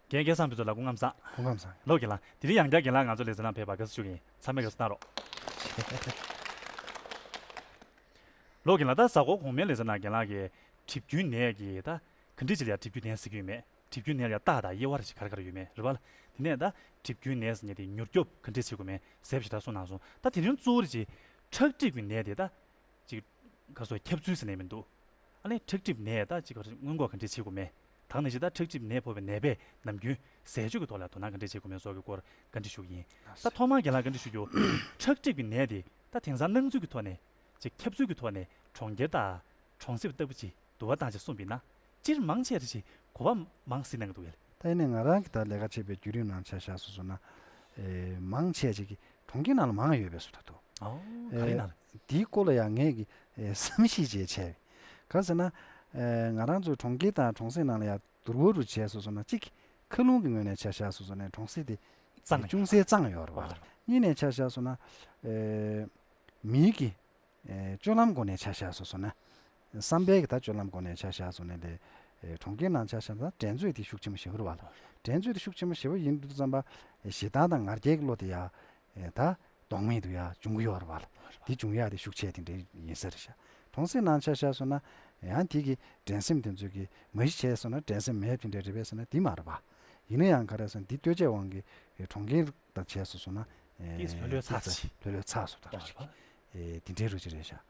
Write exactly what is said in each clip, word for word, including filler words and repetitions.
རྒན་སྐལ་བཟང་ཕུན་ཚོགས་ལགས་སྐུ་ཁམས་བཟང་། སྐུ་ཁམས་བཟང་། ལགས་རྒན་ལགས། དེ་རིང་ཡང་བསྐྱར་རྒན་ལགས་ང་ཚོ་ལེ་ཚན་ནང་ཕེབས་པར་དགའ་བསུ་ཞུ་གི་ཡིན། ཚང་མས་དགའ་བསུ་གནང་རོགས། ལགས་རྒན་ལགས། ད་གཟའ་འཁོར་གོང་མའི་ལེ་ཚན་ནང་རྒན་ལགས་ཀྱིས་གྲིབ་སྐྱོན་ནད་ཀྱི་ད་ག་འདྲ་ཅིག་ལ་ཡ་གྲིབ་སྐྱོན་ནད་ཟེར་གྱི་ཡོད་མེད། གྲིབ་སྐྱོན་ནད་ལ་ཡ་རྟགས་དང་དབྱེ་བ་རེ་ཞིག་ག་རེ་ག་རེ་ཡོད་མེད་རེད་པ་ལགས། དེ་ནས་ད་གྲིབ་སྐྱོན་ནད་ཟེར་མཁན་དེ་མྱུར་སྐྱོབ་ག་འདྲ་བྱེད་དགོས་མེད་ཟེར་བ་ཞིག་ད་གསུངས་གནང་སོང་། ད་དེ་རིང་གཙོ་བོ་རེ་ཅིག་ཁྲག་གྲིབ་ཀྱི་ནད་དེ་ད་ཅིག་ག་སོ་ཁྱབ་ཚུལ་ཟེར་ནས་མི་འདུག་ཨ་ནི་ཁྲག་གྲིབ་ནད་ད་ཅིག་ག་སོ་སྔོན་འགོག་ག་འདྲ་བྱེད་དགོས་མེད། ད་ག་ནང་བཞིན་ད་ཁྲག་གྲིབ་ནད་ཕོག་པའི་ནད་པས་ནམ་རྒྱུན་ཟས་སྤྱོད་ཀྱི་ཐོག་ལ་དོ་སྣང་ག་འདྲ་བྱེད་དགོས་མེད་སོགས་ཀྱི་སྐོར་བཀའ་འདྲི་ཞུ་གི་ཡིན། ད་ཐོག་མར་རྒན་ལགས་བཀའ་འདྲི་ཞུ་རྒྱུ། ཁྲག་གྲིབ་ཀྱི་ནད་དེ་ད་དེང་སང་སྣང་ཚུལ་གྱི་ཐོག་ནས་ཅིག་ཁྱབ་ཚུལ་གྱི་ཐོག་ནས་གྲོང་ཁྱེར་དང་གྲོང་གསེབ་ལྟ་བུ་ཅིག་བསྡུར་བ་བཏང་བྱས་གསུངས་པ་ཡིན་ན། སྤྱིར་མང་ཆེ་རེ་ཞིག་གོ་བ་མང་སྲིད་སྣང་གི་འདུག་གས། ད་ཡིན་ནའི་ང་རང་གིས་ད་ལས་ཀ་བྱེད་པའི་བརྒྱུད་རིམ་ནང་ཆ་བཞག་སོང་ན། ཨེ་མང་ཆེ་ཅིག་གིས་གྲོང་ཁྱེར་ནང་ལ་མང་ཡོད་པའི་བཟོ་འདྲ་འདུག་ཨོ། ག་རེ་ཨེ་ནང་ལ། དེའི་སྐོར་ལ་ཡང་ངས་ཀྱི་ཨེ་བསམ་གཞིག་བྱས་བྱས། ག་རེ་ཟེར་ན། ཨེ་ང་རང་ཚོའི་གྲོང་ཁྱེར་དང་གྲོང་གསེབ་ནང་ལ་ཡང་བསྡུར་བ་རུ་བྱས་སོང་སོང་ན་གཅིག་མཁའ་རླུང་གི་ངོས་ནས་ཆ་བཞག་སོང་སོང་ན་གྲོང་གསེབ་དེ་གཙང་ཡོད། ཅུང་ཟད་གཙང་ཡོད་རེད་པ། ཨོ། གཉིས་ནས་ཆ་བཞག་སོང་ན། ཨེ་མིའི་གི་ཨེ་སྤྱོད་ལམ་སྒོ་ནས་ཆ་བཞག་སོང་སོང་ན། བསམ་པའི་གི་ད་སྤྱོད་ལམ་སྒོ་ནས་ཆ་བཞག་སོང་ན་ལས། ཨེ་གྲོང་ཁྱེར་ནང་ཆ་བཞག་ན་འགྲན་རྩོད་དེ་ཤུགས་ཆེན་པོ་ཞེ་པོ་རེད་པ། འགྲན་རྩོད་དེ་ཤུགས་ཆེན་པོ་ཞེ་པོ་ཡིན་དུས་ཙམ་པ། ཨེ་ཞེ་སྡང་དང་ང་རྒྱལ་གྱི་བློ་དེ་ཡ། ཨེ་ད་ལྡོག་མེད་དུ་ཡ་འབྱུང་གི་ཡོད་རེད་པ། དེ་འབྱུང་ཡ་དེ་ཤུགས་ཆེ་དེ་འདྲ་ཡིན་ས་རེད་ཤག་གྲོང་གསེབ་ནང་ཆ་བཞག་སོང་ན་ཡང་དེ་གི་འགྲན་སེམས་དེ་ཚོ་གི་མ་གཞི་བྱས་སོང་ན་འགྲན་སེམས་མེད་དེ་འདྲ་རེད་པས་ཟེར་ན་དེ་མ་རེད་པ། ཡིན་ན་ཡང་ག་རེ་ཟེར་ན་འདི་ལྟོས་བཅས་དབང་གིས་ཨེ་གྲོང་ཁྱེར་དང་བྱས་སོང་སོང་ན། ཨེ་དེས་ལྷོད་ལྷོད་ཚར་ཅིག་ལྷོད་ལྷོད་ཚར་སོང་ད་རེད་ཤག་ཨེ་དེ་འདྲའི་རུ་ཅིག་རེད་ཤག་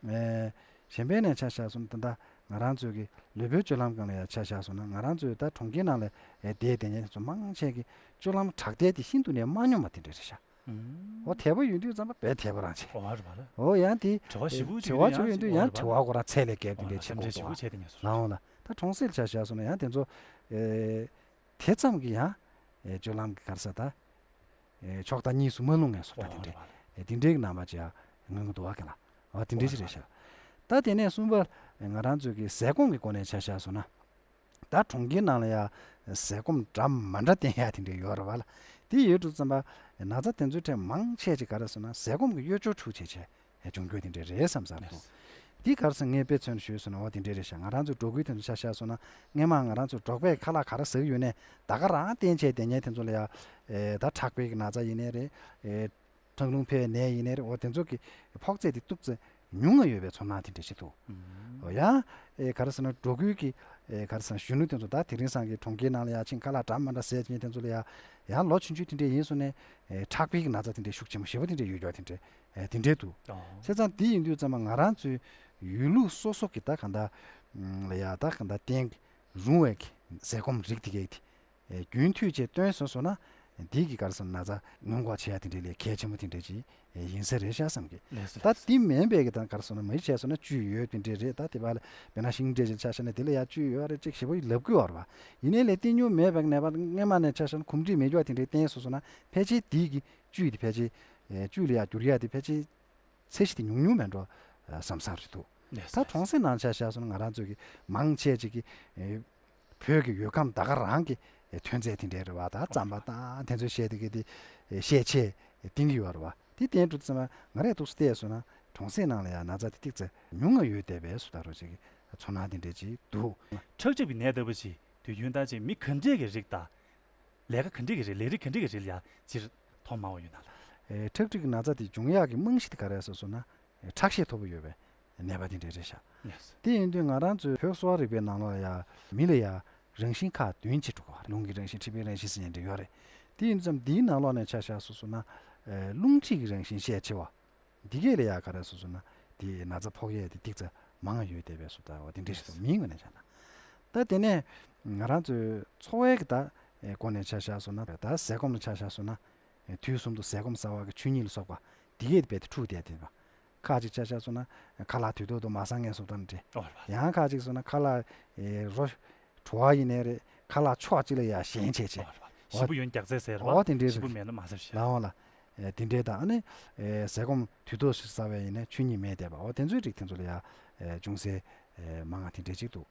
ཨེ་གཞན་པའི་ནས་ཆ་བཞག་སོང་ན་ད་ལྟ་ང་རང་ཚོའི་གི་ལུས་པོའི་སྤྱོད་ལམ་སྒང་ལ་ཡང་ཆ་བཞག་སོང་ན་ང་རང་ཚོའི་ད་གྲོང་ཁྱེར་ནང་ལ་ཨེ་བསྡད་བསྡད་མཁན་ཚོ་མང་ཆེ་གི་སྤྱོད་ལམ་དྲག་བསྡད་དེ་ཤིན་ཏུ་ནས་མ་སྙོམས་པ་དེ་འདྲ་རེད་ཤག་ཨོ་དལ་པོ་ཡོད་དུས་ཙམ་པ་དཔེ་དལ་པོ་རང་བྱེད། ཨོ་ཨ་རེད་པ་ལ། ཨོ་ཡང་དེ་བྲེལ་བ་ཞེ་པོ་ཅིག་བྲེལ་བ་ཡོད་ཡང་དུས་ཡང་ཨོ་རེད་པ་བྲེལ་བ་ཁོ་རང་ཚད་ལས་བརྒལ་དེ་འདྲའི་ཨོ་བྱེད་སེམས་ཁོག་ཁྲལ་ཞེ་པོ་བྱེད་དེ་ངེས་སོ། ལའོ་ལ་ད་གྲོང་གསེབ་ཆ་བཞག་སོང་ན་ཡང་དེ་ཚོ་ཨེ་དེ་ཙམ་གྱི་ཡང་ཨེ་སྤྱོད་ལམ་གྱི་ག་རེ་ཟེར་ད། ཨེ་ཕྱོགས་མཐའ་གཉིས་སུ་མ་ལྷུང་ངེས་སོ་ད་དེ་འདྲའི་ཨེ་དེ་འདྲའི་གི་རྣམ་པ་ཅིག་ཡང་མངོན་གྱི་འདུག་བ་ག་ལ། ཨོ་དེ་འདྲའི་ཅིག་རེད་ཤག་ད་དེ་ནས་གསུམ་པ་ང་རང་ཚོའི་གི་ཟས་སྐོམ་གྱི་སྒོ་ནས་ཆ་བཞག་སོང་ན། ད་གྲོང་ཁྱེར་ནང་ལ་ཡ་ཟས་སྐོམ་འདྲ་མ་འདྲ་བསྟེན་ཡ་དེ་འདྲ་ཡོད་རེད་བ་ལ། དེ་ཡོད་དུས་ཙམ་པ་ན་ཚ་དེ་ཚོའི་གྲས་མང་ཆེ་ཅིག་ག་རེ་ཟེར་ན་ཟས་སྐོམ་གྱི་གཡོ་སྦྱོར་འཁྲུག་བྱས་བྱས་འབྱུང་རྒྱུ་དེ་འདྲ་རེད་བསམ་བསམ་འདུག་འདི་ག་རེ་ཟེར་ངས་དཔེ་མཚོན་ཞུས་སོང་ན་འོ་དེ་འདྲ་རེད་ཤག་ང་རང་ཚོའི་འབྲོག་ཁུལ་དེ་ཚོ་ཆ་བཞག་སོང་ན་སྔས་མ་ང་རང་ཚོ་འབྲོག་པས་ཁ་ལག་ག་རེ་ཟ་གི་ཡོད་ནའི་ད་ག་རང་བསྟེན་བྱས་བསྡད་མཁན་དེ་ཚོ་ལ་ཡ་ཨེ་ད་ཁྲག་པའི་གི་ན་ཚ་ཡིན་ནའི་རེད། ཨེ་ཁྲག་རླུང་འཕེལ་བའི་ནད་ཡིན་ནའི་རེད། འོ་དེ་ཚོ་གི་ཕོག་ཚད་དེ་ཏོག་ཙམ་ཉུང་ང་ཡོད་པའི་ཚོར་སྣང་དེ་འདྲ་ཞིག་འདུག་ཨོ་ཡང་ཨེ་ག་རེ་ཟེར་ན་འབྲོག་ཁུལ་གྱི་ཨེ་ག་རེ་ཟེར་ན་གཞོན་ནུ་དེ་ཚོ་ད་དེ་རིང་སང་གི་གྲོང་ཁྱེར་ནང་ལ་ཡ་ཕྱིན་ཁ་ལག་འདྲ་མ་འདྲ་ཟས་བྱེད་མཁན་དེ་ཚོ་ལ་ཡ་ཡང་ལོ་ཆུང་ཆུང་དེ་འདྲ་ཡིན་སོང་ནས་ཨེ་ཁྲག་པའི་གི་ན་ཚ་དེ་འདྲ་ཤུགས་ཆེན་པོ་ཞེ་པོ་དེ་འདྲ་ཡོད་རྒྱུ་དེ་འདྲ་ཨེ་དེ་འདྲ་འདུག་ཨོ། བྱས་ཙང་དེ་ཡིན་དུས་ཙམ་པ་ང་རང་ཚོའི་ཡུལ་ལུགས་སོ་སོ་གི་ད་གང་ལྟར་ལ་ཡ་ད་གང་ལྟར་བསྟེན་རུང་བའི་གི་ཟས་སྐོམ་རིགས་དེ་གས་དེ། ཨེ་རྒྱུན་མཐུད་བྱས་བཏོན་སོང་སོང་ན་འདི་གི་ག་རེ་ཟེར་ན་ན་ཚ་སྔོན་འགོག་བྱེད་ཡ་དེ་འདྲའི་ལས་གལ་ཆེན་པོ་དེ་འདྲ་ཅིག་ཡིན་ས་རེད་ཤག་བསམ་གི། ལགས་སོ། ད་འདི་མིན་པའི་གི་ད་ག་རེ་ཟེར་ན་མ་གཞི་བྱས་སོང་ན་བཅུད་ཡོད་དེ་འདྲ་རེད། ད་དེ་བ་ལ་དཔེར་ན་ཤིང་འབྲས་ཅིག་ཆ་བཞག་ན་དེ་ལ་ཡ་བཅུད་ཡོད་རེད་ཅིག་ཞེ་པོ་ལབ་དགོས་བ་རེད་བ། ཡིན་ནའི་ལས་བསྟེན་མྱོང་མེད་པའི་ནད་པ་སྔས་མ་ནས་ཆ་བཞག་ན་གོམས་འདྲིས་མེད་རྒྱུ་དེ་འདྲའི་བསྟེན་སོང་སོང་ན་ཕལ་ཆེར་འདི་གི་བཅུད་དེ་ཕལ་ཆེར་ཨེ་བཅུད་ལ་ཡ་འགྱུར་ཡ་དེ་ཕལ་ཆེར་ཚད་གཞི་དེ་ཉུང་ཉུང་མེད་འགྲོ་བསམ་བསམ་རེད་འདུག་ལགས་སོ། ད་གྲོང་གསེབ་ནང་ཆ་བཞག་སོང་ན་ང་རང་ཚོ་གི་མང་ཆེ་ཅིག་གི་ཨེ་བོད་ཀྱི་ཡུལ་ཁམས་ད་ག་རང་གི་ཐོན་རྫས་དེ་འདྲ་རེད་བ། ད་རྩམ་པ་དང་དེ་ཚོ་བཤད་དེ་གི་དེ་བཤད་ཆེད་བསྟེན་གི་ཡོད་རེད་བ། དེ་བསྟེན་འགྲོ་དུས་ཙམ་པ་ང་རས་ཐུགས་སུ་བལྟས་སོང་ན་གྲོང་གསེབ་ནང་ལ་ཡང་ན་ཚ་དེ་ཏིག་ཙམ་ཉུང་ང་ཡོད་བསྡད་པའི་བཟོ་ལྟ་རོ་ཅིག་གི་ཚོར་སྣང་དེ་འདྲ་ཅིག་འདུག་ཁྲག་གྲིབ་ཀྱི་ནད་ལྟ་བུ་ཅིག་དུས་རྒྱུན་ད་ཅིག་མི་ག་འདྲས་ཀྱི་རིགས་དང་། ལས་ཀ་ག་འདྲས་ཀྱི་རིགས། ལས་རིགས་ག་འདྲས་ཀྱི་རིགས་ལ་ཡང་སྤྱིར་མཐོང་མང་བ་ཡོད་ན་ལ། ཨེ་ཁྲག་གྲིབ་ཀྱི་ན་ཚ་དེ་འབྱུང་ཡག་གི་རྨང་གཞི་དེ་ག་རེ་རེད་ཟེར་སོང་ན། ཨེ་ཁྲག་ཤེད་མཐོ་པོ་ཡོད་པའི་ནད་པ་དེ་འདྲ་རེད་ཤག་ཡེས། དེ་ཡིན་དུས་ང་རང་ཚོའི་བོད་གསོ་བ་རིག་པའི་ནང་ལོགས་ལ་ཡང་མི་ལ་ཡང་རང་བཞིན་ཁག་བདུན་ཅིག་འགྲོ་གི་ཡོད་རེད། རླུང་གི་རང་བཞིན་མཁྲིས་པའི་རང་བཞིན་ཟེར་མཁན་འདྲ་ཡོད་རེད། དེ་ཡིན་ཙང་འདིའི་ནང་ལོགས་ནས་ཆ་བཞག་སོང་ཟེར་ན། ཨེ་རླུང་མཁྲིས་ཀྱི་རང་བཞིན་ཤས་ཆེ་བ། འདི་གས་ལ་ཡང་ག་རེ་ཟེར་སོང་ན་དེ་ན་ཚ་ཕོག་ཡས་དེ་ཏིག་ཙམ་མང་ཡོད་བསྡད་པའི་བཟོ་ལྟ་བ་དེ་འདྲ་ཞིག་འདུག་མིའི་ངོས་ནས་བྱས་ན། ད་དེ་ནས་ང་རང་ཚོའི་འཚོ་བའི་གི་ད་ཨེ་སྒོ་ནས་ཆ་བཞག་སོང་ན། ད་ཟས་སྐོམ་ལ་ཆ་བཞག་སོང་ན། ཨེ་དུས་གསུམ་དུ་ཟས་སྐོམ་ཟ་བ་གི་ཆོས་ཉིད་ལ་སོགས་པ་འདི་གས་རྦད་དེ་འཁྲུགས་བསྡད་དེ་བ། ཁ་ཅིག་ཆ་བཞག་སོང་ན་ཁ་ལག་དུས་ཐོག་ཏུ་མ་ཟ་མཁན་སོགས་དང་འདྲ། ཨོ་རེད་པ། ཡང་ཁ་ཅིག་སོང་ན་ཁ་ལག་ཨེ་རོ་བྲོ་བ་ཡིན་ནའི་རེད། ཁ་ལག་ཕྱོགས་གཅིག་ལ་ཡ་ཞེན་བྱས་བྱས། ཨོ་རེད་པ། ཞིམ་པོ་ཡོད་རྒྱག་རྩལ་ཟེར་བ། ཨོ་དེ་འདྲའི་ཞིམ་པོ་རིགས་མེད་ན་མ་ཟ་ཞེས། ལའོ་ལ། ཨེ་དེ་འདྲའི་དང་ཨ་ནི་ཨེ་ཟས་སྐོམ་དུས་ཐོག་ཞིག་ཟ་བས་ཡིན་ནའི་ཆོས་ཉིད་མེད་བསྡད་པ། ཨོ་དེ་ཚོའི་རིགས་དེ་ཚོ་ལ་ཡ་ཨེ་ཅུང་ཟད་ཨེ་མང་ང་དེ་འདྲའི་ཅིག་འདུག་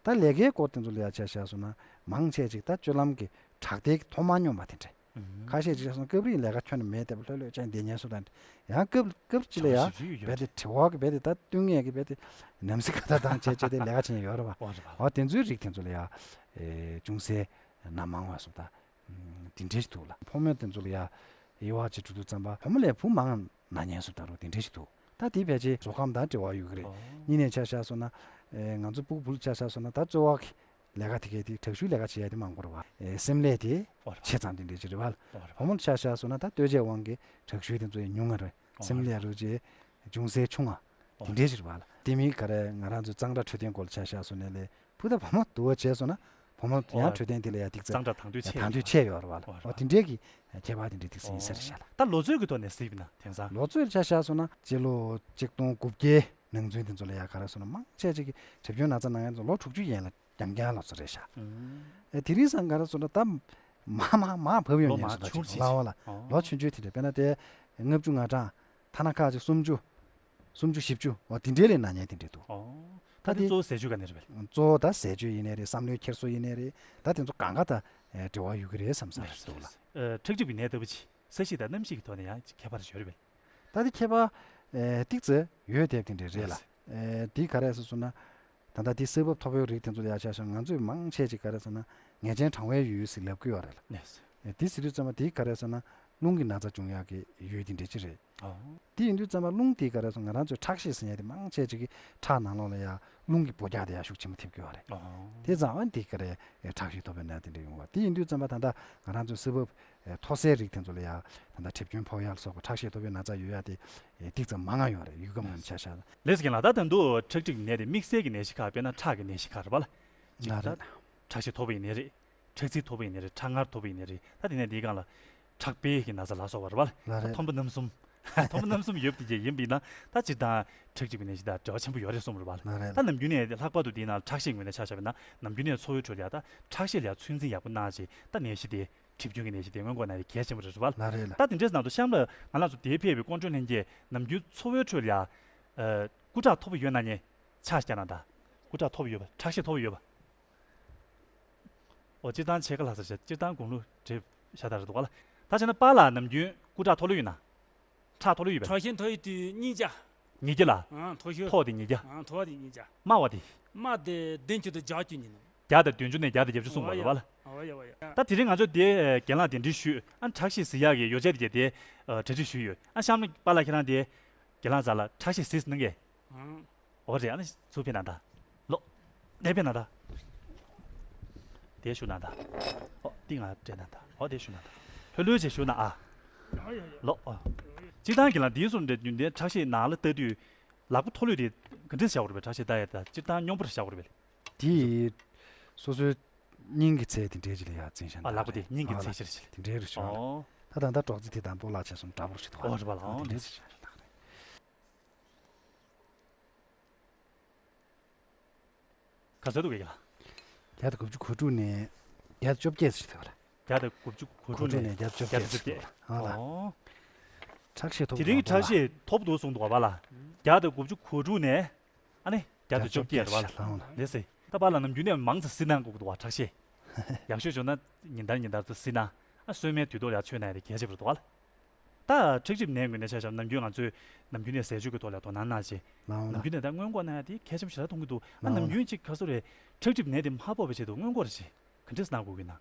ད་ལས་ཀའི་སྐོར་དེ་ཚོ་ལ་ཡ་ཆ་བཞག་སོང་ན་མང་ཆེ་ཅིག་ད་སྤྱོད་ལམ་གྱི་དྲག་དལ་གྱི་མཐོང་མ་མྱོང་བ་དེ་འདྲ། ཨུམ། ཁ་ཤས་ཅིག་སོང་སྐབས་རིང་ལས་ཀ་ཁྱོན་ནས་མེད་བསྡད་པ་ལྷོད་ལྷོད་ཅན་བསྡད་ཉན་སོང་དང་། ཡང་སྐབས་སྐབས་ཅིག་ལ་ཡ་ཞིབ་ཞིབ་ཡོད་རྦད་དེ་དྲི་བ་གི་རྦད་དེ་ད་བསྟུན་ངེས་ཀྱི་རྦད་དེ་ནམ་སི་ཁ་ད་དང་བྱས་བྱས་དེ་ལས་ཀ་བྱེད་ཡོད་རེད་པ། ཨོ་རེད་པ། ཨོ་དེ་ཚོའི་རིགས་དེ་ཚོ་ལ་ཡ་ཨེ་ཅུང་ཟད་ ན་མང་བ་སོགས་ད་དེ་འདྲས་ཞིག་འདུག་ལ། ཕོ་མོ་དེ་ཚོ་ལ་ཡ་དབྱེ་བ་ཅིག་གྲུ་དུ་ཙམ་པ་ཕོ་མོ་ལས་བུ་མང་ན་ཉན་སོགས་ད་རུང་དེ་འདྲས་ཞིག་འདུག་ད་དེ་ཕལ་ཆེར་བཟོ་ཁམས་དང་འབྲེལ་བ་ཡོད་ཀྱི་རེད། གཉིས་ནས་ཆ་བཞག་སོང་ན་ང་ཚོ་སྤུ་གུ་བུ་ལ་ཆ་བཞག་སོང་ན་ད་གཙོ་བོ་གི་ལས་ཀ་དེ་གའི་དེ་དྲག་ཤུལ་ལས་ཀ་བྱེད་ཡ་དེ་མང་པོ་རེད་བ། སེམས་ལས་དེ་ཆེ་ཙམ་དེ་འདྲས་ཅིག་རེད་བ། བུ་མོ་ལ་ཆ་བཞག་སོང་ན་ད་ལྟོས་བཅས་དབང་གིས་དྲག་ཤུལ་དེ་ཚོ་ཡང་ཉུང་ང་རེད། སེམས་ལས་རུ་ཅེ་ཅུང་ཟད་ཆུང་ང་དེ་འདྲས་ཅིག་རེད་བ་ལ། དེ་མིན་ག་རེ་ང་རང་ཚོའི་གཙང་སྦྲ་འཕྲོད་བསྟེན་སྐོར་ལ་ཆ་བཞག་སོང་ནས་ལས་བུ་དང་བུ་མོ་བསྡུར་བ་བྱས་སོང་ན་བུ་མོ་ཡང་འཕྲོད་བསྟེན་དེ་ལ་ཡ་ཏིག་ཙམ་དང་དང་དོད་ཆེ་ཡོད་རེད་བ་ལ། དེ་འདྲས་ཀྱི་ཁྱད་པར་དེ་འདྲས་ཏིག་ཙམ་ཡིན་ས་རེད་ཤག་ལ། ད་ལོ་ཚོད་ཀྱི་ཐོག་ནས་གཟིགས་པ་ན་དེང་སང་ལོ་ཚོད་ཆ་བཞག་སོང་ན་སྤྱི་ལོ་ཆིག་སྟོང་དགུ་བརྒྱའི་ནང་ཚུན་དེ་ཚོ་ལ་ཡ་ག་རེ་སོང་ན་མང་ཆེ་ཅིག་གི་དྲེག་ཅུང་ན་ཚ་ན་མཁན་ཚོ་ལོ་དྲུག་ཅུ་ཡན་ལ་རྐྱང་རྐྱང་ལ་ཚོ་རེད་ཤག་ཨེ་དེ་རིང་སང་ག་རེ་སོང་ན་ད་མ་མ་མ་བབས་ཡོང་ཉན་སོང་ད་ཅིག་ལ་བ་ལ་ལོ་ཆུང་ཆུང་དེ་འདྲ་དཔེར་ན་དེ་ལྔ་བཅུ་ང་གྲངས་ཐ་ན་ཁག་ཅིག་སུམ་ཅུ་སུམ་ཅུ་བཞི་བཅུ་འོ་དེ་འདྲའི་ལས་ན་ཉན་དེ་འདྲ་འདུག་ད་དེ་གཙོ་བོ་ཟས་སྤྱོད་ག་ནས་རེད་པས། གཙོ་བོ་ད་ཟས་སྤྱོད་ཡིན་ནའི་རེད། བསམ་བློའི་འཁྱེར་སོ་ཡིན་ནའི་རེད། ད་དེ་ཚོ་གང་ག་ད་འབྲེལ་བ་ཡོད་ཀྱི་རེད་བསམ་ས་རེད་འདུག་ལ། ཁྲག་སྒྲིབ་ཀྱི་ནད་ལྟ་བུ་ཅིག་ས་གཤིས་དང་གནམ་གཤིས་ཀྱི་ཐོག་ནས་ཡང་ཁྱད་པར་ཡོད་རེད་པས། ད་དེ་ཁྱད་པར་ཏིག་ཙེ་ཡོད་དེ་དེ་འདྲ་རེད་ལ། དེ་ག་རེ་ཟེར་སོང་ན། ད་ལྟ་དེ་ས་བབ་མཐོ་པོའི་རིགས་དེ་ཚོ་ལ་ཡ་ཆ་བཞག་ང་ཚོས་མང་ཆེ་ཅིག་ག་རེ་ཟེར་ན་ངད་ཅན་གྲང་བའི་ཡུལ་ཟེར་ལབ་ཀྱི་ཡོད་རེད་ལ། དེ་ཟེར་དུས་ཙམ་པ་དེ་ག་རེ་ཟེར་ན་རླུང་གི་ན་ཚ་འབྱུང་ཡག་གི་ཡུལ་དེ་འདྲ་ཅིག་རེད། དེ་ཡིན་དུས་ཙམ་པ་རླུང་དེ་ག་རེ་ཟེར་ང་རང་ཚོའི་ཁྲག་ཤེད་ཟེར་ཡ་དེ་མང་ཆེ་ཅིག་གི་ཁྲག་ནང་ལོགས་ལ་ཡ་རླུང་གི་འབོད་རྒྱག་དེ་ཡ་ཤུགས་ཆེན་པོ་ཐེབས་ཀྱི་ཡོད་རེད། དེ་ཙམ་པ་དེ་ག་རེ་ཁྲག་ཤེད་མཐོ་པོའི་ནད་དེ་འདྲ་ཡོང་བ་དེ་ཡིན་དུས་ཙམ་པ་ད་ལྟ་ང་རང་ཚོའི་ས་བབ་མཐོ་སའི་རིགས་དེ་ཚོ་ལ་ཡ་ད་ལྟ་དྲེག་ཅུང་ཕོག་ཡ་ལ་སོགས་པ་ཁྲག་ཤེད་མཐོ་པོའི་ན་ཚ་ཡོད་ཡ་དེ་ཏིག་ཙམ་མང་ང་ཡོད་རེད། ཡུལ་ཁམས་ནང་ཆ་བཞག་ན། ལགས་སོ་རྒན་ལགས། ད་ད་དུང་ཁྲག་སྒྲིབ་ནད་དེ་དམིགས་བསལ་གྱི་ནད་གཞི་ཁག་དཔེར་ན་ཁྲག་གི་ནད་གཞི་ཁག་རེད་པ་ལ། ལགས་རེད། ཁྲག་ཤེད་མཐོ་པོ་ཡིན་ནའི་རེད། ཁྲག་རྩི་མཐོ་པོ་ཡིན་ནའི་རེད། ཁྲག་མངར་མཐོ་པོ་ཡིན་ནའི་རེད། ད་དེ་ནས་འདིའི་སྒང་ལ་ཁྲག་སྦལ་གྱི་ན་ཚ་ལ་སོགས་པ་རེད་པ་ལ། ལགས་རེད། ཐོན་པ་རྣམ་གསུམ། ཐོན་པ་རྣམ་གསུམ་ཡོད་དེ་ཡིན་པས་ན་ད་སྤྱིར་བཏང་ཁྲག་སྒྲིབ་ཀྱི་ནད་གཞི་དང་འབྲེལ་བ་ཆེན་པོ་ཡོད་རེད་གསུངས་རེད་པ་ལ། ལགས་རེད། ད་ནམ་རྒྱུན་ནས་ལྷག་པར་དུ་དེའི་ནང་ཁྲག་ཤེད་ངོས་ནས་ཆ་བཞག་པ་ན་ནམ་རྒྱུན་ནས་འཚོ་བའི་ཁྲོད་ལ་ཡ་ད་ཁྲག་ཤེད་ལ་ཡ་ཚོད་འཛིན་ཡག་པོ་གནང་བྱས་ད་ནད་གཞི་དེ་དྲེག་ཅུང་གི་ནད་གཞི་དེ་སྔོན་འགོག་གནང་ཡ་གལ་ཆེན་པོ་རེད་པ་ལ། ལགས་རེད་ལགས། ད་དེ་འདྲའི་ནང་དུ་གཤམ་ལ་ང་རང་ཚོ་དེའི་ཕེབས་པའི་སྐུ་མགྲོན་ལྷན་རྒྱས་ནམ་རྒྱུན་འཚོ་བའི་ཁྲོད་ལ་ཡ་སྐུ་ཁྲག་མཐོ་པོ་ཡོད་ན་ཉེ་ཆ་ཤས་ཀྱང་ན་ད་སྐུ་ཁྲག་མཐོ་པོ་ཡོད་པ། ཁྲག་ཤེད་མཐོ་པོ་ཡོད་པ། ཨོ་སྤྱིར་བཏང་ཕྱེད་ཀ་ལྷག་ཙམ་བྱས། སྤྱིར་བཏང་དགུང་ལོ་བགྲེས་ཤ་སྟག་རེད་འདུག་ག་ལ། ད་བྱས་ན་པཱ་ལགས་ནམ་རྒྱུན་སྐུ་ཁྲག་མཐོ་ལོས་ཡོད་ན། ཁྲག་མཐོ་ལོས་ཡོད་པས། ཁྲག་ཤེད་མཐོ་ཡི་དུས་གཉིས་བརྒྱ། ཉིས་བརྒྱ་ལ། ཨང་མཐོ་ཤོས། མཐོ་བ་དེ་ཉིས་བརྒྱ། ཨང་མཐོ་བ་དེ་ཉིས་བརྒྱ། དམའ་བ་དེ། དམའ་དེ་བདུན་ཅུ་དང་བརྒྱད་ཅུ་ཡིན་ནོ། བརྒྱ་དང་བདུན་ཅུ་ནས་བརྒྱ་དང་བརྒྱད་ཅུ་གསུངས་པ་རེད་པ་ལ། ཨོ་ཡ་ཨོ་ཡ། ད་དེ་རིང་ང་ཚོ་དེ་རྒན་ལགས་གདན་འདྲེན་ཞུས། ཨ་ཁྲག་ཤེད་གཟིགས་ཡག་གི་ཡོ་བྱད་དེ་གྱད་དེ་གྲ་སྒྲིག་ཞུས་ཡོད། ཨ་གཤམ་ལ་པཱ་ལགས་ཁྱེད་རང་དེ་རྒན་ལགས་རྩ་ལ་ཁྲག་ཤེད་གཟིགས་གནང་གས། ཨང་། ཨོ་རེད། ཨ་ནི་ཚུར་ཕེབས་ན་ད། ལོ། དེ་ཕེབས་ན་ད། དེ་བཞུགས་ན་ད། ཨོ་འདི་ང་སྤྲད་ན་ད། ཨོ་དེ་བཞུགས་ན་ད། ལྷོད་ལྷོད་བྱས་བཞུགས་ན་ཨ། ལོ། ཨོ། སྤྱིར་བཏང་གི་ལ་འདིའི་སོང་འདྲ་རྒྱུན་ལྡན་ཁྲག་ཤེད་ནང་ལ་ལྟ་དུས་ལག་པ་མཐོ་ལོས་དེ་ག་འདྲས་བཞག་དགོས་རེད་པས། ཁྲག་ཤེད་ལྟ་ཡ་ད་སྤྱིར་བཏང་སྙོམས་པོར་བཞག་དགོས་རེད་པས། དེ་སོ་སོའི་སྙིང་གི་ཚད་དེ་འདྲའི་ཅིག་ལ་ཡ་འཛིན་བཞག་ཨ་ན་ལག་པ་དེ་སྙིང་གི་ཨ་ཚད་ལ་ཤར་ཤར་དེ་འདྲའི་རུ་བྱུང་ཨོ། ད་ད་ལྟ་སྲོག་རྩི་དེ་དང་པོ་ལ་བྱས་སོང་འདྲ་པོ་རུ་ཞིག་འདུག་ཨ། ཨོ་རེད་པ་ལ། ཨོ་དེ་འདྲའི་ཅིག་བཞག་ན་ད་ག་རེད། ག་ཚོད་འདུག་གས་ལ། བརྒྱ་དང་དགུ་བཅུ་གོ་དྲུག་ནས་བརྒྱ་དང་བཅོ་བརྒྱད་ཟེར་ཐུབ་པ་རེད། བརྒྱ་དང་དགུ་བཅུ་གོ་དྲུག་ནས་བརྒྱ་དང་བཅོ་བརྒྱད་ཟེར་ཐུབ་པ་རེད། ཨ་ལ། ཨོ། ཁྲག་ཤེད་མཐོ་པོ་དེ་རིང་གི་ཁྲག་ཤེད་མཐོ་པོ་འདུག་གསུངས་འདུག་བ་ལ། བརྒྱ་དང་དགུ་བཅུ་གོ་དྲུག་ནས་ཨ་ནི་བརྒྱ་དང་བཅོ་བརྒྱད་རེད་བ་ལ། ལགས་སེ། ད་པཱ་ལགས་ནམ་རྒྱུན་ནས་མང་ཙམ་གཟིགས་གནང་དགོས་ཀྱི་འདུག་བ། ཁྲག་ཤེད་ཡག་ཤོས་བྱུང་ན་ཉིན་ལྟར་ཉིན་ལྟར་དུ་གཟིགས་གནང་། ཨ་གསོལ་མའི་དུས་ཐོག་ལ་ཡ་མཆོད་གནང་ཡ་དེ་གལ་ཆེ་བ་རེད་འདུག་བ་ལ། ད་ཁྲག་སྒྲིབ་ནད་ངོས་ནས་ཆ་བཞག་ནམ་རྒྱུན་ང་ཚོས་ནམ་རྒྱུན་ནས་ཟས་སྤྱོད་ཀྱི་ཐོག་ལ་དོ་སྣང་གནང་བྱས། ལའང་ལ། ནམ་རྒྱུན་ནས་ད་སྔོན་འགོག་གནང་ཡ་དེ་གལ་ཆེན་པོ་ཞེ་དྲག་མཐོང་གི་འདུག་ཨ་ལའང་ལ། ནམ་རྒྱུན་ཅིག་ག་ཚོད་རེད། ཁྲག་སྒྲིབ་ནད་དེ་མ་ཕོག་པའི་ཆེད་དུ་སྔོན་འགོག་རེ་བྱེད་ག་འདྲས་གནང་དགོས་ཀྱི་ན།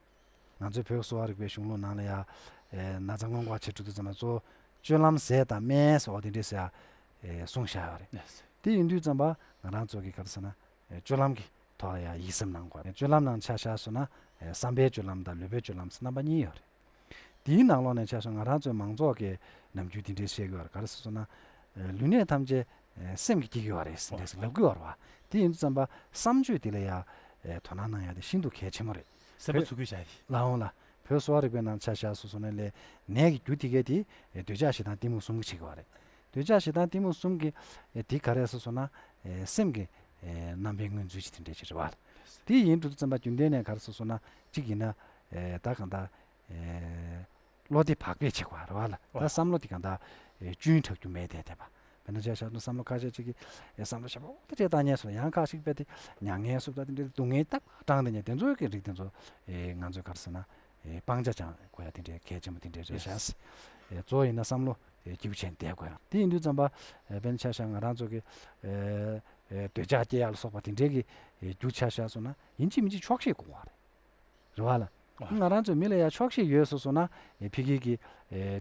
ང་ཚོའི་བོད་གསོ་བ་རིག་པའི་གཞུང་ལུགས་ནང་ལ་ཡ། ཨེ་ན་ཚ་སྔོན་འགོག་བྱེད་འགྲོ་དུས་ཙམ་ལ་གཙོ་བོ་སྤྱོད་ལམ་ཟས་དང་སྨན་ཟེར་བ་དེ་འདྲས་ཟེར་ཡ། ཨེ་གསུངས་བཞག་ཡོད་རེད། ལགས་སེ། དེ་ཡིན་དུས་ཙམ་པ་ང་རང་ཚོ་གི་ག་རེ་ཟེར་ན། ཨེ་སྤྱོད་ལམ་གྱི་ཐོག་ལ་ཡང་ཡིད་སེམས་གནང་དགོས། སྤྱོད་ལམ་ནང་ཆ་བཞག་སོང་ན་ཨེ་བསམ་པའི་སྤྱོད་ལམ་དང་ལུས་པོའི་སྤྱོད་ལམ་ཟེར་རྣམ་པ་གཉིས་ཡོད་རེད། དེའི་ནང་ལོགས་ནས་ཆ་བཞག་ང་རང་ཚོའི་མང་ཚོགས་ཀྱིས་ནམ་རྒྱུན་དེ་འདྲའི་བཤད་ཀྱི་ཡོད་རེད། ག་རེ་ཟེར་སོང་ན། ཨེ་ལུས་ནད་ཐམས་ཅད་ཨེ་སེམས་ཀྱིས་སྐྱེ་གི་ཡོད་རེད་ཟེར་འདྲ་ཟེར་ལབ་ཀྱི་ཡོད་རེད་བ། དེ་ཡིན་དུས་ཙམ་པ་བསམ་སྤྱོད་དེ་ལ་ཡང་ཨེ་དོ་སྣང་གནང་ཡ་དེ་ཤིན་ཏུ་གལ་ཆེན་པོ་རེད། སེམས་པ་ཚུགས་ཀྱི་བྱ་ཡི། ལའང་ལ། བོད་གསོ་བ་རིག་པའི་ནང་ཆ་བཞག་སོང་སོང་ནས་ལས་ནད་ཀྱི་རྒྱུ་དེ་གས་དེ་ཨེ་འདོད་ཆགས་ཞེ་སྡང་གཏི་མུག་གསུམ་གྱིས་བྱེད་ཀྱི་ཡོད་རེད། འདོད་ཆགས་ཞེ་སྡང་གཏི་མུག་གསུམ་གྱི་ཨེ་དེ་ག་རེ་ཟེར་སོང་ན་ཨེ་སེམས་ཀྱི་ཨེ་རྣམ་པའི་མངོན་ཚུལ་ཅིག་དེ་འདྲས་ཅིག་རེད་བ། དེ་ཡིན་འགྲོ་དུས་ཙམ་པ་རྒྱུན་ལྡན་ནས་ག་རེ་ཟེར་སོང་ན་གཅིག་ཡིན་ན་ཨེ་ད་གང་ལྟར་ཨེ་བློ་བདེ་བག་ཕེབས་བྱེད་དགོས་རེད་བ་ལ། ད་བསམ་བློ་དེ་གང་ལྟར་ཨེ་ཅུང་དྲག་རྒྱུ་མེད་དེ་བསྡད་པ། དཔེར་ན་ཆ་བཞག་ན་བསམ་བློ་ཁ་ཤས་ཅིག་གིས་ཨེ་བསམ་བློ་ཞེ་པོ་ཅིག་བཏང་ཉན་སོང་། ཡང་ཁ་ཤས་དཔེ་དེ་མྱ་ངན་སོགས་ད་དེ་འདྲའི་སྡུག་བསྔལ་ཏག་ཏག་བཏང་དེ་ཉན་དེ་ཚོའི་གི་རིགས་དེ་ཚོ་ཨེ་ང་ཚོས་ག་རེ་ཟེར་ན་ཨེ་སྤང་བྱ་སྦྱང་དགོས་ཡ་དེ་འདྲའི་གལ་ཆེན་པོ་དེ་འདྲའི་རེད་ཤག་ཨེ་གཙོ་བོ་ཡིན་ན་བསམ་བློ་ཨེ་སྐྱིད་པོ་བྱས་ནས་བསྡད་དགོས་ཡ། དེ་ཡིན་དུས་ཙམ་པ་ཨེ་དཔེར་ན་ཆ་བཞག་ང་རང་ཚོ་གི་ཨེ་ཨེ་འདོད་ཆགས་སྐྱེ་ཡ་ལ་སོགས་པ་དེ་འདྲའི་གི་ཨེ་རྒྱུ་ཆ་བཞག་སོང་ན་ཡིན་གཅིག་མིན་གཅིག་ཆོག་ཤེས་དགོས་པ་རེད། རེད་བ་ལ། ང་རང་ཚོའི་མི་ལ་ཡ་ཆོག་ཤེས་ཡོད་སོང་སོང་ན་ཕ་གི་གི་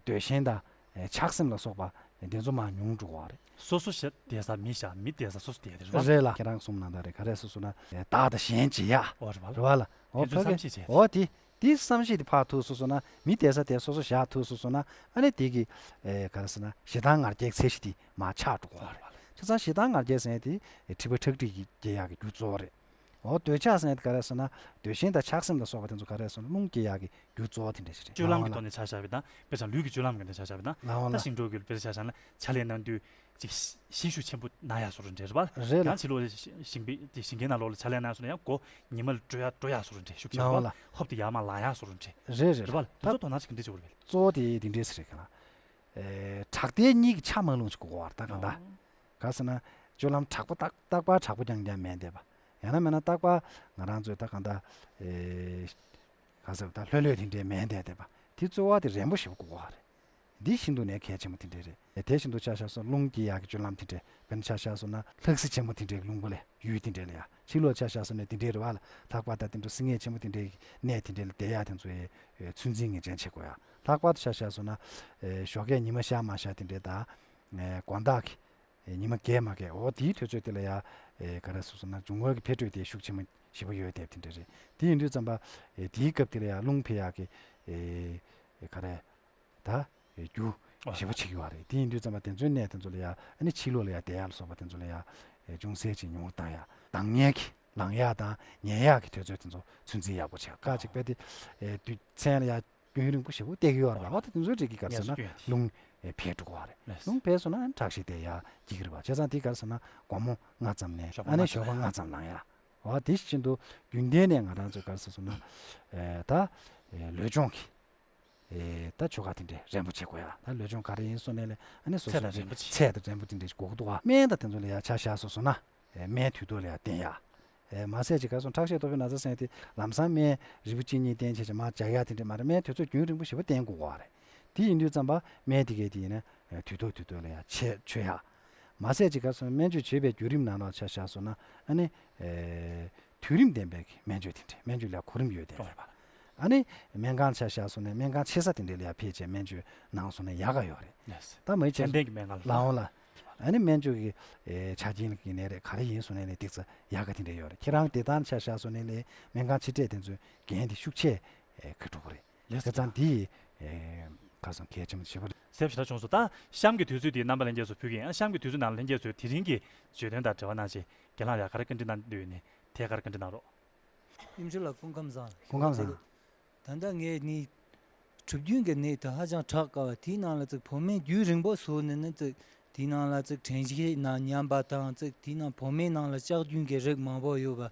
འདོད་ཞེན་དང་ཆགས་སེམས་ལ་སོགས་པ་དེ་ཚོ་མར་ཉུང་འགྲོ་གི་རེད། སོ་སོ་བསྡད་ས་མི་བཞག་མི་བསྡད་ས་སོ་སོ་བསྡད་དེ་རེད་པ། རེད་ལ། ཁྱེད་རང་གསུངས་ནང་ལྟར་རེད། ག་རེ་སོང་སོང་ན་བདག་དང་གཞན་བརྗེ་ཡ། ཨོ་རེད་པ་ལ། རེད་པ་ལ། ཨོ་དེ་ཚོ་ཕ་གི་བསམ་ཤེས་བྱས། ཨོ་དེ། དེའི་བསམ་ཤེས་དེ་ཕར་ཐུག་སོང་སོང་ན་མི་བསྡད་ས་དེ་སོ་སོ་བཞག་ཐུག་སོང་སོང་ན་ཨ་ནི་དེ་གི་ཨེ་ག་རེ་ཟེར་ན་ཞེ་སྡང་ང་རྒྱལ་ཚད་གཞི་དེ་མར་ཆག་འགྲོ་གི་རེད། བྱས་ཙང་ཞེ་སྡང་ང་རྒྱལ་ཟེར་ཡ་དེ་ཨེ་སྒྲིབ་པ་ཁྲག་དྲི་གི་སྐྱེ་ཡག་གི་རྒྱུ་གཙོ་བོ་རེད། འོ་འདོད་ཆགས་ཟེར་ཡ་དེ་ག་རེ་ཟེར་ན་འདོད་ཞེན་དང་ཆགས་སེམས་ལ་སོགས་པ་དེ་ཚོ་ག་རེ་ཟེར་ན་རླུང་སྐྱེ་ཡག་གི་རྒྱུ་གཙོ་བོ་དེ་འདྲ་ཞིག་རེད། སྤྱོད་ལམ་གྱི་ཐོག་ནས་ཆ་བཞག་པ་དང་དཔེ་བཞག་ན་ལུས་ཀྱི་སྤྱོད་ལམ་གྱི་ཐོག་ནས་ཆ་བཞག་པ་དང་། ལའོ་ལ། ད་ཞིང་འབྲོག་གི་དཔེ་ཆ་བཞག་ན་ཇ་ལས་ནང་དུ། ཅིག་ཤིང་ཤུགས་ཆེན་པོ་ན་ཡག་བཟོ་འདྲ་རེད་པ། རེད་ལ། ཡང་ཕྱི་ལོགས་ལ་ཞིང་པའི་དེ་ཞིང་ཁའི་ནང་ལོགས་ལ་ཇ་ལས་ནང་སོང་ན་ཡང་སྒོ་ཉི་མ་ལ་དཀྲོལ་ཡག་དཀྲོལ་ཡག་བཟོ་འདྲ་རེད། ཤུགས་ཆེན་པོ་ལའོ་ལ། ཧོབ་དེ་ཡར་མར་ལངས་ཡག་བཟོ་འདྲ་རེད། རེད་རེད། རེད་པ་ལ། དེ་ད་ཚོ་དོ་སྣང་ཅིག་ག་འདྲ་ཅིག་དགོས་རེད། གཙོ་བོ་དེ་དེ་འདྲས་རེད་ག་ལ། ཨེ་དྲག་བདེ་གཉིས་ཀྱི་ཆ་མ་ལོངས་ཅིག་དགོས་པ་རེད་ད་གང་ལྟར། ཨོ། ག་ཟེར་ན་སྤྱོད་ལམ་དྲག་པོ་རྟག་རྟག་པར་དྲག་པོ་རྐྱང་རྐྱང་མེད་བསྡད་པ། ཡང་ན་མེད་ན་རྟག་པར་ང་རང་ཚོའི་ད་གང་ལྟར་ཨེ་ག་ཟེར་བ་ད་ལྷོད་ལྷོད་དེ་འདྲས་མེད་བསྡད་བསྡད་པ། དེ་གཙོ་བོ་དེ་རན་པོ་ཞེ་པོ་དགོས་པ་རེད། འདི་ཤིན་ཏུ་ནས་གལ་ཆེན་པོ་དེ་འདྲས་རེད། དེ་བཞིན་དུ་ཆ་བཞག་སོང་རླུང་སྐྱེ་ཡག་གི་སྤྱོད་ལམ་དེ་འདྲས་དཔེར་ན་ཆ་བཞག་སོང་ན་ལྷ་སྲིན་ཆེན་མོ་དེ་འདྲས་ཀྱི་རླུང་བུ་ལས་ཡུལ་དེ་འདྲས་ལ་ཡ་ཕྱི་ལོགས་ཆ་བཞག་སོང་ནས་དེ་འདྲས་རེད་བ་ལ། ལྷག་པར་དུ་དེ་འདྲ་སྲིན་ངན་ཆེན་མོ་དེ་འདྲས་ཀྱི་གནས་དེ་འདྲས་ལ་བསྡད་ཡག་དེ་ཚོ་ཡི་ཚོད་འཛིན་ངེས་ཅན་བྱེད་དགོས་ཡ། ལྷག་པར་དུ་ཆ་བཞག་སོང་ན་ཞོགས་ཀས་ཉི་མ་ཤར་མ་ཤར་དེ་འདྲས་དང་། དགོང་དག་གི་ཉི་མ་རྒས་མ་རྒས་འོ་དེའི་དུས་ཚོད་དེ་ལ་ཡ་ག་རེ་སོ་སོ་ན་འབྱུང་བའི་གི་འཕེལ་འགྲོས་དེ་ཤུགས་ཆེན་མོ་ཞེ་པོ་ཡོད་དེ་དེ་འདྲས་རེད། དེ་ཡིན་དུས་ཙམ་པ་དེའི་སྐབས་དེ་ལ་ཡ་རླུང་འཕེལ་ཡག་གི་ག་རེ། ད། རྒྱུ། ཞེ་པོ་ཆེ་གི་བ་རེད། དེ་ཡིན་དུས་ཙམ་པ་དེ་ཚོའི་གནས་དེ་ཚོ་ལ་ཡ་ཨ་ནི་ཕྱི་ལོགས་ལ་ཡ་བསྡད་ཡག་ལ་སོགས་པ་དེ་ཚོ་ལ་ཡ་ཅུང་ཟད་ཅིག་ཉུང་རུ་བཏང་ཡག་ལྡང་ཉལ་གྱི་ལངས་ཡག་དང་ཉལ་ཡག་གི་དུས་ཚོད་དེ་ཚོ་ཚོད་འཛིན་ཡག་པོ་བྱེད་ཡག་ཁ་ཅིག་དཔེ་དེ་དུས་མཚན་ལ་ཡ་རྒྱུན་རིང་པོ་ཞེ་པོ་བསྡད་ཀྱི་ཡོད་རེད་བ། འོ་ད་དེ་ཚོའི་རིགས་ཀྱི་ག་རེ་ཟེར་ན་རླུང་འཕེལ་འགྲོ་གི་བ་རེད། རླུང་འཕེལ་སོང་ན་ཨ་ནི་དྲག་ཤོས་བསྡད་ཡག་སྐྱིད་ཀྱི་རེད་བ། བྱས་ཙང་དེ་ག་རེ་ཟེར་ན་དགོང་མོ་སྔ་ཙམ་ནས་ཨ་ནི་ཞོགས་པ་སྔ་ཙམ་ལངས་ཡག་འོ་དེ་བཞིན་དུ་རྒྱུན་ལྡན་ནས་ང་རང་ཚོས་ག་རེ་ཟེར་སོང་ན་ད་ལུས་སྦྱོང་གི་ཨེ་ད་ཆོ་ག་དེ་འདྲས་རན་པོ་བྱེད་དགོས་ཡ། ད་ལུས་སྦྱོང་ག་རེ་ཡིན་སོང་ནས་ལས་ཨ་ནི་སོ་སོ་ཚད་དང་རན་པོ་བྱེད། ཚད་དང་རན་པོ་དེ་འདྲས་དགོས་ཀྱི་འདུག་བ། སྨན་དང་དེ་ཚོ་ལ་ཡ་ཆ་བཞག་སོང་སོང་ན་ཨེ་སྨན་དུས་ཐོག་ལ་ཡ་བསྟེན་ཡ། ཨེ་མ་ཟད་ཅིག་ག་སོང་ཁྲག་ཤེད་ལྟོ་ཕད་ན་ཚ་ཟེར་དེ་ལམ་སང་སྨན་རིལ་བུ་གཅིག་གཉིས་བསྟེན་བྱས་བྱས་མར་འཇགས་ཡ་དེ་འདྲས་མ་རེད། སྨན་དུས་ཚོད་རྒྱུན་རིང་པོ་ཞེ་པོ་བསྟེན་དགོས་པ་རེད། དེ་ཡིན་དུས་ཙམ་པ་སྨན་དེ་གས་དེ་ཡིན་ན་ཨེ་དུས་ཐོག་དུས་ཐོག་ལ་ཡ་ཆད་ཆོད་ཡ། མ་ཟད་ཅིག་ག་སོང་སྨན་བཅོས་བྱེད་པའི་བརྒྱུད་རིམ་ནང་ལ་ཆ་བཞག་སོང་ན་ཨ་ནི་ཨེ་དུས་རིམ་ལྡན་པའི་སྨན་བཅོས་དེ་འདྲས་སྨན་བཅོས་ལ་གོ་རིམ་ཡོད་དེ་འདྲས་པ། ཨ་ནི་སྨན་ཁང་ཆ་བཞག་སོང་ནས་སྨན་ཁང་ཆེ་ས་དེ་འདྲས་ལ་ཡ་ཕེབས་བྱས་སྨན་བཅོས་གནང་སོང་ན་ཡག་ག་ཡོད་རེད། ད་མི་ཚད་ལྡན་གྱི་སྨན་ཁང་ལ་ལའོ་ལ་ཨ་ནི་སྨན་བཅོས་ཀྱི་ཨེ་ཆ་རྐྱེན་ལ་ཡིན་ནའི་རེད་ག་རེ་ཡིན་སོང་ནའི་ལས་ཏིག་ཙ་ཡག་ག་དེ་འདྲས་ཡོད་རེད། ཁྱེད་རང་བདེ་ཐང་ཆ་བཞག་སོང་ནའི་ལས་སྨན་ཁང་ཆེ་གྲས་དེ་ཚོའི་འགན་དེ་ཤུགས་ཆེ་ཨེ་ག་འགྲོ་གི་རེད། ལགས་སོ། བྱས་ཙང་འདི་ཨེ་ཁ་སང་གལ་ཆེན་པོ་ཞེ་པོ་རེད། གསལ་པོ་ཞེ་དྲག་བྱུང་སོང་། ད་གཤམ་གྱི་དུས་ཚོད་འདི་རྣམ་པ་ལྷན་རྒྱས་ཚོ་ཕུལ་གྱི་ཡིན། གཤམ་གྱི་དུས་ཚོད་ནང་ལྷན་རྒྱས་ཚོས་དེ་རིང་གི་བརྗོད་དོན་དང་འབྲེལ་བ་གནང་ཆེད་རྒན་ལགས་ལ་ཡ་ག་རེ་བཀའ་འདྲི་གནང་འདོད་ཡོད་ནས་དེ་ག་རེ་བཀའ་འདྲི་གནང་རོགས། ཡུམ་ཆེན་ལགས་སྐུ་ཁམས་བཟང་། སྐུ་ཁམས་བཟང་། ད་ལྟ་ངས་ནི་གྲུབ་རྒྱུན་གྱི་ནད་དེ་ཧ་ཅང་དྲག་དཀའ་བ་དེའི་ནང་ལ་ཅིག་བོད་སྨན་རྒྱུན་རིང་པོ་བཟོས་ནས་ནི་ཅིག་དེའི་ནང་ལ་ཅིག་དྲན་ཤེས་ནང་ཉམས་པ་དང་ཅིག་དེའི་ནང་བོད་སྨན་ནང་ལ་ལྕགས་རྒྱུན་གྱི་རིགས་མང་པོ་ཡོད་པ་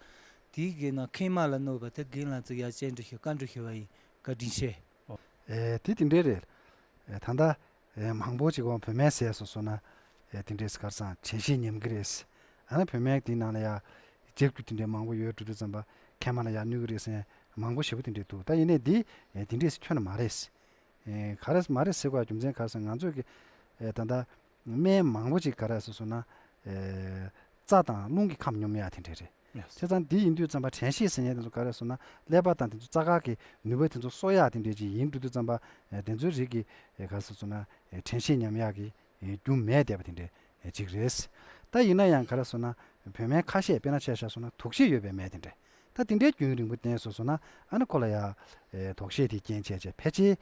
དེའི་གི་ནང་མཁལ་མ་ལ་གནོད་པ་དེ་རྒན་ལ་ཅིག་ཡ་བཅར་འདྲི་ཞུ་བཀའ་འདྲི་ཞུ་བ་ཡིན། བཀའ་དྲིན་ཆེ། ཨེ་དེ་དེ་འདྲས་རེད། ཨེ་ད་ལྟ་ཨེ་མང་པོ་ཅིག་འོང་བོད་སྨན་ཟས་སོ་སོ་ན་ཨེ་དེ་འདྲས་གར་སང་དྲན་ཤེས་ཉམས་ཀྱི་རེད། ཨ་ནི་བོད་སྨན་དེའི་ནང་ལ་ཡ་ལྕགས་རྒྱུ་དེ་འདྲས་མང་པོ་ཡོད་འགྲོ་དུས་ཙམ་པ་མཁལ་མ་ལ་ཡ་གནོད་ཀྱི་རེད་ཟེར་མང་པོ་ཞེ་པོ་དེ་འདྲས་འདུག་ད་ཡིན་ནའི་འདི་ཨེ་དེ་འདྲས་ཁྱོན་ནས་མ་རེད། ཨེ་ག་རེ་མ་རེད་ཟེར་དགོས་རྒྱུ་མཚན་གར་སང་ང་ཚོས་ཀྱི་ཨེ་ད་ལྟ་སྨན་མང་པོ་ཅིག་ག་རེ་ཟེར་སོང་ན་ཨེ་རྩ་དང་རླུང་གི་ཁམས་སྙོམས་ཡ་དེ་འདྲས་རེད། བྱས་ཙང་འདི་ཡིན་དུས་ཙམ་པ་དྲན་ཤེས་ཟེར་མཁན་དེ་ཚོ་ག་རེ་ཟེར་ན་ཀླད་པ་དང་དེ་ཚོ་རྩ་ཁ་གི་ནུས་པ་དེ་ཚོ་གསོ་ཡག་དེ་འདྲས་ཅིག་ཡིན་འགྲོ་དུས་ཙམ་པ་དེ་ཚོའི་རིགས་ཀྱི་ག་རེ་ཟེར་ན་དྲན་ཤེས་ཉམས་ཡག་གི་རྒྱུ་མེད་བསྡད་པ་དེ་འདྲས་ཅིག་རེད། ད་ཡིན་ན་ཡང་ག་རེ་ཟེར་ན་བོད་སྨན་ཁ་ཤས་དཔེར་ན་ཆ་བཞག་སོང་ན་དོགས་གཞི་ཡོད་པའི་སྨན་དེ་འདྲས་ད་དེ་འདྲའི་རྒྱུན་རིང་པོ་བསྟེན་སོང་སོང་ན་ཨ་ནི་ཁོ་ལ་ཡ་དོགས་གཞི་དེ་རྐྱེན་བྱས་བྱས་ཕལ་ཆེར་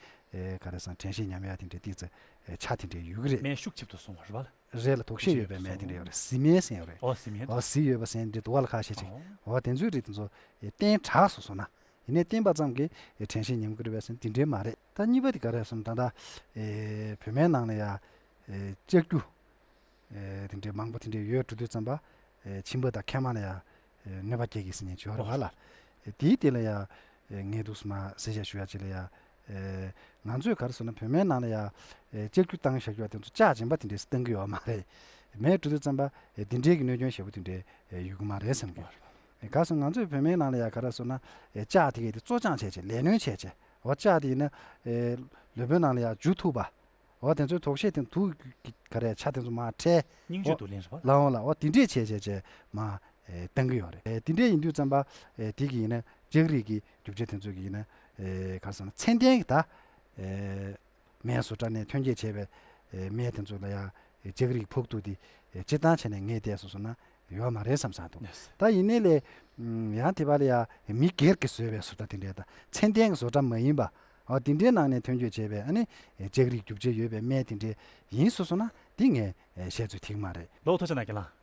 ག་རེ་ཟེར་ན་དྲན་ཤེས་ཉམས་ཡག་དེ་འདྲས་ཏིག་ཙ་ཆ་དེ་འདྲས་ཡོད་ཀྱི་རེད། སྨན་ཤུགས་ཆེབ་ཏུ་སོང་བ་རེད་པ། རེད་ལ་དོགས་གཞི་ཡོད་པའི་སྨན་དེ་འདྲ་ཡོད་རེད། བཟི་སྨན་ཟེར་ཡོད་རེད། ཨོ་བཟི་སྨན། ཨོ་བཟི་ཡོད་པ་ཟེར་འདི་འདུག་བ་ལ་ཁ་ཤས་ཅིག་ཨོ། ཨོ་དེ་ཚོའི་རིགས་དེ་ཚོ་བསྟེན་དྲགས་སོང་སོང་ན་ཡིན་ནའི་བསྟེན་པ་ཙམ་གྱིས་དྲན་ཤེས་ཉམས་ཀྱི་རེད་པས་ཟེར་འདི་འདྲའི་མ་རེད། ད་གཉིས་པ་དེ་ག་རེ་ཟེར་ན་ད་ལྟ་བོད་སྨན་ནང་ལ་ཡ་ལྕགས་རྒྱུ་དེ་འདྲའི་མང་པོ་དེ་འདྲའི་ཡོད་འགྲོ་དུས་ཙམ་པ་མཆིན་པ་དང་མཁལ་མ་ལ་ཡ་གནོད་པ་སྐྱེལ་གྱི་ཟེར་མཁན་ཅིག་ཡོད་རེད་བ་ལ། དེའི་དེ་ལ་ཡ་ངས་འདུག་སེ་མར་གསལ་བཤད་ཞུ་ཡ་ཅིག་ལ་ཡ། ཨེ། ང་ཚོས་ག་རེ་ཟེར་ན་བོད་སྨན་ནང་ལ་ཡ། ཨེ། ལྕགས་རྒྱུ་བཏང་བཞག་རྒྱུ་བ་དེ་ཚོ་ལྕགས་སྦྱིན་པ་དེ་འདྲས་བཏང་གི་ཡོད་མ་རེད། མེད་འགྲོ་དུས་ཙམ་པ་ཨེ་དེ་འདྲས་ཀྱི་གནོད་སྐྱོན་ཞེ་པོ་དེ་འདྲས་ཨེ་ཡོད་གི་མ་རེད་བསམ་གི། ཨེ་ག་རེ་ཟེར་ང་ཚོས་བོད་སྨན་ནང་ལ་ཡ་ག་རེ་ཟེར་ན་ཨེ་ལྕགས་དེ་གས་དེ་བཙོ་སྦྱང་བྱས་བྱས་ལས་སྣོན་བྱས་བྱས་འོ་ལྕགས་དེ་ཡིན་ན་ཨེ་ལུས་པོའི་ནང་ལ་ཡ་འཇུ་ཐུབ་པ། འོ་དེ་ཚོའི་དོགས་གཞི་དེ་དུག་གི་ག་རེ་ཆ་དེ་ཚོ་མར་འཕྲལ། སྙིང་རྗེ་འོ་དུག་ལེན་རེད་པ། ལའོ་ལ་འོ་དེ་འདྲས་བྱས་བྱས་བྱས་མར་ཨེ་བཏང་གི་ཡོད་རེད། ཨེ་དེ་འདྲས་ཡིན་དུས་ཙམ་པ་ཨེ་དེ་གི་ཡིན་ན་ལྕགས་རིགས་ཀྱི་རྒྱུ་ཆ་དེ་ཚོ་གི་ཡིན་ན་ ཨེ་ག་རེ་ཟེར་ན་ཚད་ལྡན་གྱི་ད་ཨེ་སྨན་བཟོ་གྲྭ་ནས་ཐོན་སྐྱེད་བྱས་པའི་ཨེ་སྨན་དེ་ཚོ་ལ་ཡང་ཨེ་ལྕགས་རིགས་ཕོག་ཐུག་དེ་ཨེ་སྤྱིར་བཏང་བྱས་ནས་ངས་བལྟས་སོང་ཟེར་ན་ཡོད་མ་རེད་བསམ་བསམ་འདུག་ད་ཡིན་ནའི་ལས་ཡང་དེ་བ་ལ་ཡང་མི་སྒེར་གྱིས་བཟོས་པའི་བཟོ་གྲྭ་དེ་འདྲའི་ད་ཚད་ལྡན་གྱི་བཟོ་གྲྭ་མ་ཡིན་པ་ཨ་དེ་འདྲའི་ནང་ནས་ཐོན་སྐྱེད་བྱས་པའི་ཨ་ནི་ཨེ་ལྕགས་རིགས་རྒྱུ་ཆ་ཡོད་པའི་སྨན་དེ་འདྲའི་ཡིན་སོང་ཟེར་ན་དེ་ངས་ཨེ་བཤད་ཚོད་ཐིག་མ་རེད། ལོ་ཐོ་ཆ་ན་རྒན་ལགས།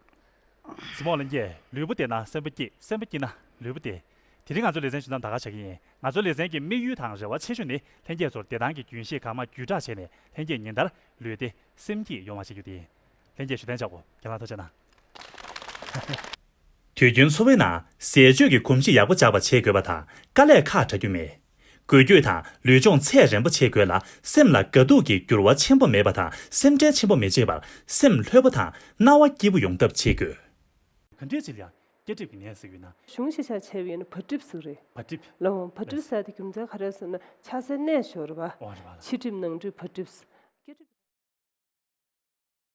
གཟིགས་མོ་ལྷན་རྒྱས། ལུས་པོ་བདེ་ན་སེམས་པ་སྐྱིད། སེམས་པ་སྐྱིད་ན་ལུས་པོ་བདེ། དེ་རིང་ང་ཚོའི་ལེ་ཚན་ཞུ་སྟངས་ད་ག་བྱ་གི་ཡིན། ང་ཚོའི་ལེ་ཚན་གྱི་དམིགས་ཡུལ་དང་རེ་བ་ཆེ་ཤོས་ནི་ལྷན་རྒྱས་ཚོར་བདེ་ཐང་གི་རྒྱུན་ཤེས་གང་མང་བརྒྱུད་བསྒྲགས་བྱས་ནས་ལྷན་རྒྱས་ཉིན་ལྟར་ལུས་བདེ་སེམས་སྐྱིད་ཡོང་བ་བྱེད་རྒྱུ་དེ་ཡིན། ལྷན་རྒྱས་ཞུ་གཏན་འཇགས་གོ། རྒན་ལགས་ཐུགས་རྗེ་གནང་། དུས་རྒྱུན་འཚོ་བའི་ནང་ཟས་སྤྱོད་ཀྱི་གོམས་གཤིས་ཡག་པོ་འཇགས་པ་བྱེད་དགོས་པ་དང་དཀའ་ལས་ཁག་དྲག་རྒྱུ་མེད། འགུལ་སྐྱོད་དང་ལུས་སྦྱོང་ཚད་རན་པོ་བྱེད་དགོས་ལ། སེམས་ལ་དགའ་སྡུག་གི་འགྱུར་བ་ཆེན་པོ་མེད་པ་དང་སེམས་ཁྲལ་ཆེན་པོ་མི་བྱེད་པར་སེམས་ལྷོད་པོ་དང་སྣང་བ་སྐྱིད་པོ་ཡོང་ཐབས་བྱེད་དགོས། ག་འདྲས་ཅིག་ལ་ཡང་སྐྱེ་གྲིབ་ཀྱི་ནད་ཟེར་ཡོད་ན། གཞུང་ཤེས་བྱ་བྱས་པ་ཡིན་ན་བ་གྲིབ་ཟེར་རེད། བ་གྲིབ། ལགས་འོང་། བ་གྲིབ་ཟེར་དེ་རྒྱུ་མཚན་ག་རེ་ཟེར་ན་ཆགས་སའི་གནས་ཤོར་བ། འོ་རེད་པ་ལགས། ཕྱི་གྲིབ་ནང་གྲིབ་བ་གྲིབ་ཟེར།